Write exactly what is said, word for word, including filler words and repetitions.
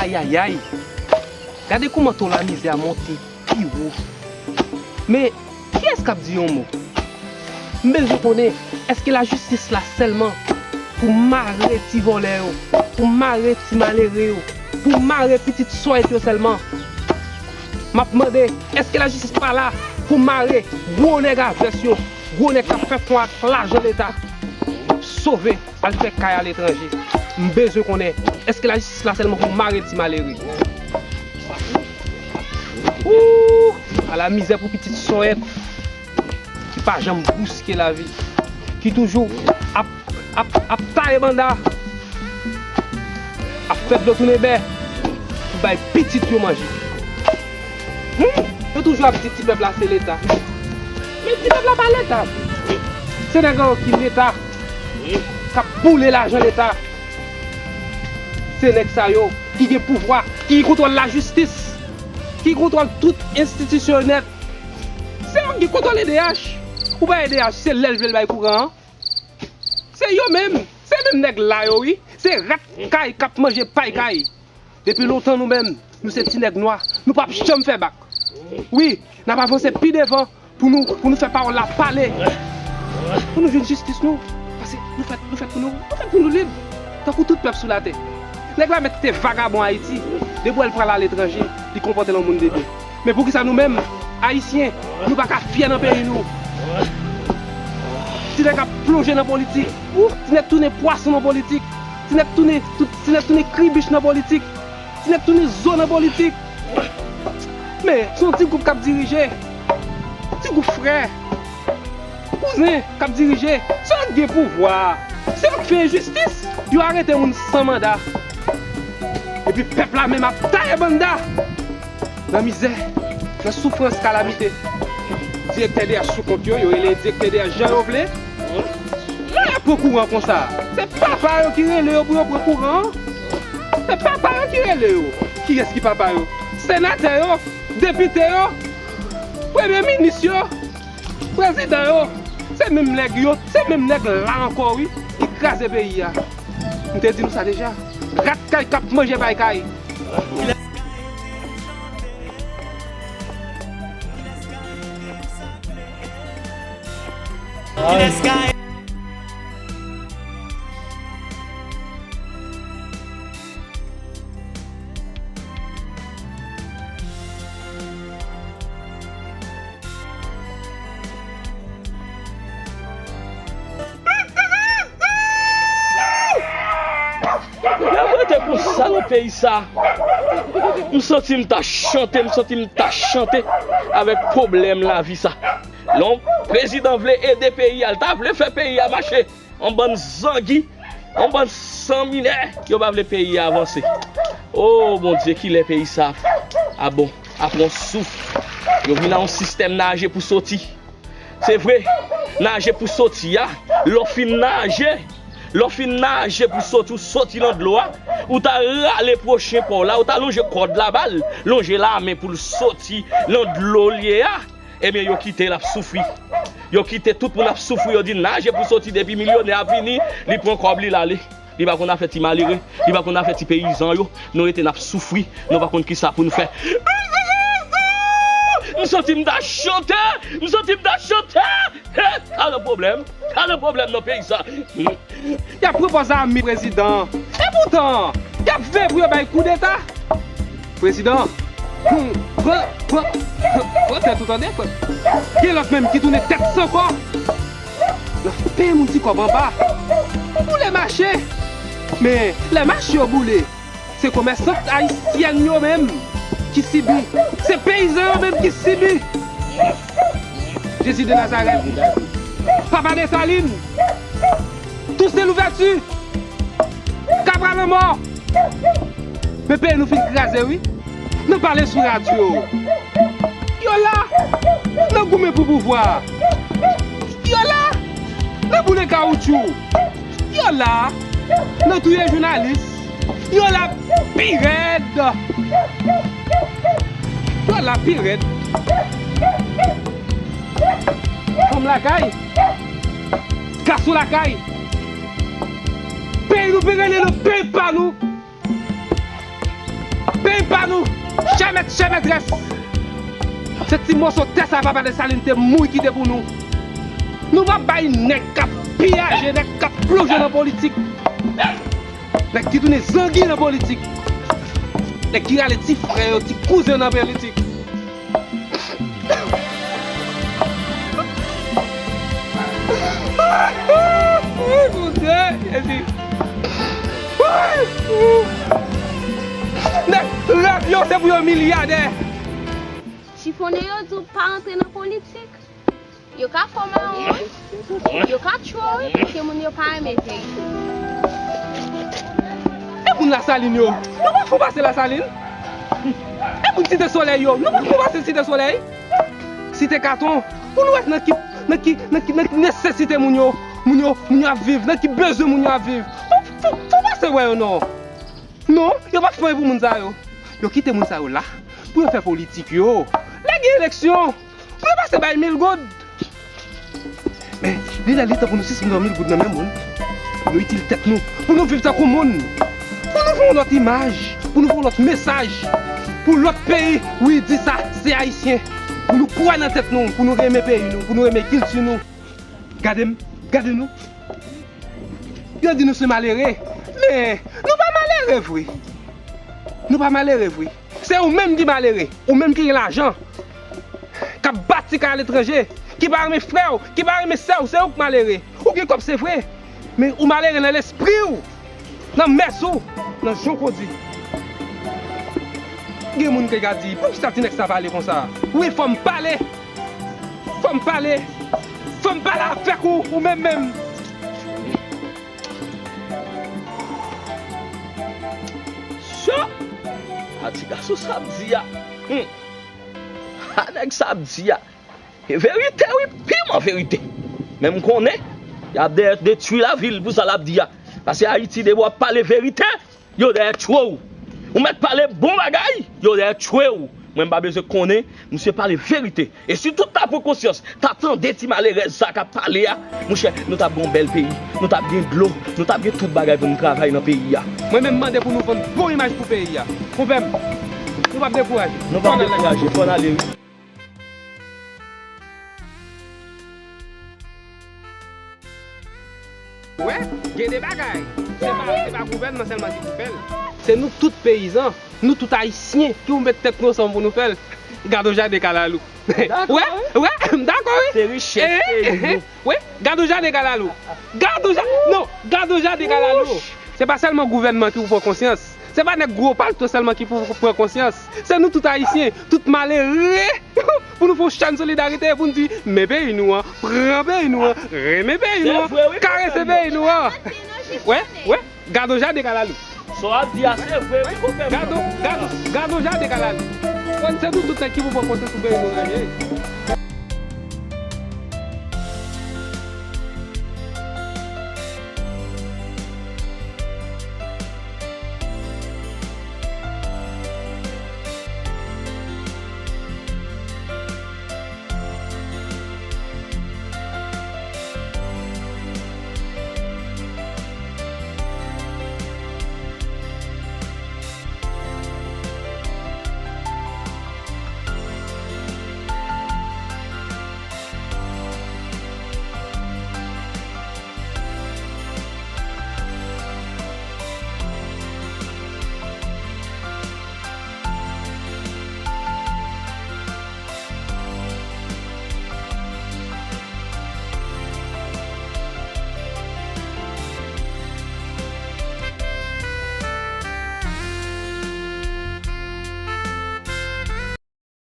Ayayay! Gade kòman to lamizè a monte pi wo. Men, kiyès k ap di yon mo? M bezwen konnen, èske lajistis la sèlman pou mare ti vòlè yo, pou mare ti malere yo, pou mare pitit sòyèt yo sèlman? M ap mande, èske lajistis pa la pou mare gwo nèg a vès yo, gwo nèg k ap fè fon ak lajan Leta, sove, al fè kay aletranje? M bezwen konnen, èske lajistis la sèlman pou mare ti malere? Ooh! Ala mizè pou pitit sòyèt ki pa janm bouske lavi, ki toujou ap, ap, ap taye banda, ap fè dlo tounen bè pou bay pitit yo manje. Hmm, yo toujou ap di ti pèp la se Leta. Men ti pèp la pa Leta. Se nèg yo ki Leta, k ap boule lajan Leta. Se nèg sa yo ki gen pouvwa, ki gen kontwòl lajistis, ki gen kontwòl tout enstitisyon nèt. Se yo ki gen kontwòl E D H. Ou pa E D H, se lè l vle l bay kouran an. Se yo menm, se menm nèg la yo wi. Se rat kay k ap manje pay kay. Depi lontan nou menm, nou se ti nèg nwa. Nou p ap janm fè bak. Wi, n ap avanse pi devan pou nou, pou nou fè pawòl la pale. Pou nou jwenn jistis nou. Paske nou fèt, nou fèt pou nou, nou fèt pou nou lib. Tankou tout pèp sou latè. Nèg la mèt te vagabon Ayiti. Depi w wè l pral aletranje, li konpòte l an moun de byen. Men poukisa nou menm, Ayisyen, nou pa ka fyè nan peyi nou? Ti nèg ap plonje nan politik. Ti nèg tounen pwason nan politik. Ti nèg tounen, tout, ti nèg tounen kribich nan politik. Ti nèg tounen zo nan politik. Men, se yon ti gwoup k ap dirije. Ti gwoup frè, kouzen k ap dirije. Se yo k gen pouvwa a. Se yo k fè enjistis. Yo arete moun san manda. Epi pèp la menm ap taye banda. Nan mizè, nan soufrans, kalamite. Direktè D H sou kont yo, yo rele direktè D H jan yo vle. Lè y ap pran kouran konsa, se papa yo ki rele yo pou yo pran kouran an. Se papa yo ki rele yo. Kiyès ki papa yo? Senatè yo, depite yo, premye minis yo, prezidan yo. Se menm nèg yo, se menm nèg la ankò wi, ki kraze peyi a. M te di nou sa deja. Rat kay k ap manje pay kay. N ap rete konsa nan peyi sa. M santi m ta chante, m santi m ta chante avèk pwoblèm lavi sa. Lè yon prezidan vle ede peyi a, l ta vle fè peyi a mache. Yon bann zangi, yon bann san minè, yo pa vle peyi a avanse. O Bondye, kilè peyi sa a bon, ap pran souf? Yo vin nan yon sistèm naje pou soti. Se vre, naje pou soti a, lè w fin naje, lè w fin naje pou soti, ou soti nan dlo a, ou ta rale pwochen pa w la, ou ta lonje kòd la ba l, lonje lamen pou l soti nan dlo l ye a. Ebyen, yo kite l ap soufri. Yo kite tout moun ap soufri, yo di naje pou soti, depi milyonè a vini, li pran kòb li, l ale. Li pa konn afè ti malere, li pa konn afè ti peyizan yo. Nou rete n ap soufri, nou pa konn kisa pou n fè. M santi m ta chante, m santi m ta chante. He, ka nan pwoblèm, ka nan pwoblèm nan peyi sa. Y ap pran pòz a mi prezidan an. Epoutan, y ap veye pou yo bay koudeta. Prezidan, hmm, pran, pran, pran tèt ou tande, frè. Gen lòt menm ki tounen tèt san kò. N ap peye moun ti kòb anba. Boule mache. Men, lè mache yo boule, se komèsant ayisyèn yo menm ki sibi. Se peyizan yo menm ki sibi. Jezi de Nazarèt, Papa Desalin, Tousen Louvèti, Kabra Lanmò. Men peyi nou fin kraze wi. N ap pale sou radyo. Yo la nan goumen pou pouvwa. Yo la nan boule kawotchou. Yo la nan touye jounalis. Yo la pi rèd. Yo la pi rèd. Fanm lakay, gason lakay. Peyi nou pi rele nan peyi pa nou. Peyi pa nou, chè mèt, chè mètrès. Se ti moso tè sa papa Desalin te mouri kite pou nou. Nou p ap bay nèg k ap piyaje, nèg k ap plonje nan politik, nèg ki tounen zangi nan politik, nèg ki rale ti frè yo, ti kouzen nan politik. Bondye, Jezi. Nèg rèv yo se pou yo milyadè. Chifonnen yo di w pa antre nan politik. Yo ka fè w mawon wi. Yo ka tchwe w wi, paske moun yo pa renmen peyi. E moun Lasalin yo, nou pa fè w pase Lasalin? E moun Site Solèy yo, nou pa fè w pase Site Solèy? Site Katon, pou nou wè nan ki, nan ki, nan ki, nan ki nesesite moun yo, moun yo, moun yo ap viv, nan ki bezwen moun yo ap viv. Fè w, fè w, fè w pase wè yo non. Non, yo pa fè anyen pou moun sa yo. Yo kite moun sa yo la pou yo fè politik yo. Lè gen eleksyon, pou yo pase bay mil goud. Men, li lè li tan pou nou sispann pran mil goud nan men moun. Pou nou itil tèt nou, pou nou viv tankou moun. Pou nou fè yon lòt imaj, pou nou fè yon lòt mesaj. Pou lòt peyi, wi, di sa, se Ayisyen. Pou nou kwè nan tèt nou, pou nou renmen peyi nou, pou nou renmen kilti nou. Gade m, gade nou. Yo di nou se malere, men nou pa malere vre. Nou pa malere vre. Se ou menm ki malere, ou menm ki gen lajan, k ap bati kay aletranje, ki pa renmen frè w, ki pa renmen sè w, se ou k malere. Ou gen kòb se vre, men ou malere nan lespri w, nan mès ou, nan jan w kondi. Gen moun ki ka di, poukisa ti nèg sa pale konsa? Wi, fò m pale. Fò m pale. Fò m pale avèk ou, ou menm menm. Cho! A ti gason sa ap di a. Hmm. A nèg sa ap di a. E verite wi, piman verite. Men m konnen, y ap dèyè detwi lavil pou sa l ap di a. Paske Ayiti depi w ap pale verite, yo dèyè tchwe w. Ou mèt pale bon bagay, yo dèyè tchwe w. Mwen m pa bezwen konnen, misye pale verite. E si tout ta pran konsyans, ta tande ti malerèz sa k ap pale a, monchè, nou t ap gen yon bèl peyi, nou t ap gen dlo, nou t ap gen tout bagay pou nou travay nan peyi a. Mwen menm m mande pou nou vann bon imaj pou peyi a. Konpè m, nou p ap dekouraje. Nou p ap dekouraje, fò n ale wi. Wè, gen de bagay. Se pa, se pa gouvènman sèlman ki pou fè l. Se nou tout peyizan, nou tout ayisyen ki pou met tèt nou ansanm pou nou fè l. Gade yon jaden kalalou. Wè, wè, m dakò wi. Se richès peyi nou. Wi, gade yon jaden kalalou. Gade yon ja-, non, gade yon jaden kalalou. Se pa sèlman gouvènman ki pou pran konsyans. Se pa nèg gwo palto sèlman ki pou pran konsyans. Se nou tout ayisyen, tout malere, pou nou fè yon chèn solidarite, pou nou di, men peyi nou an, pran peyi nou an, renmen peyi nou an, karese peyi nou an. Wè, wè, gade yon jaden kalalou. Sa w ap di a se vre wi, konpè m. Gade yon, gade yon, gade yon jaden kalalou. Wè, se nou tout nèg ki pou pran konsyans pou peyi nou an ye.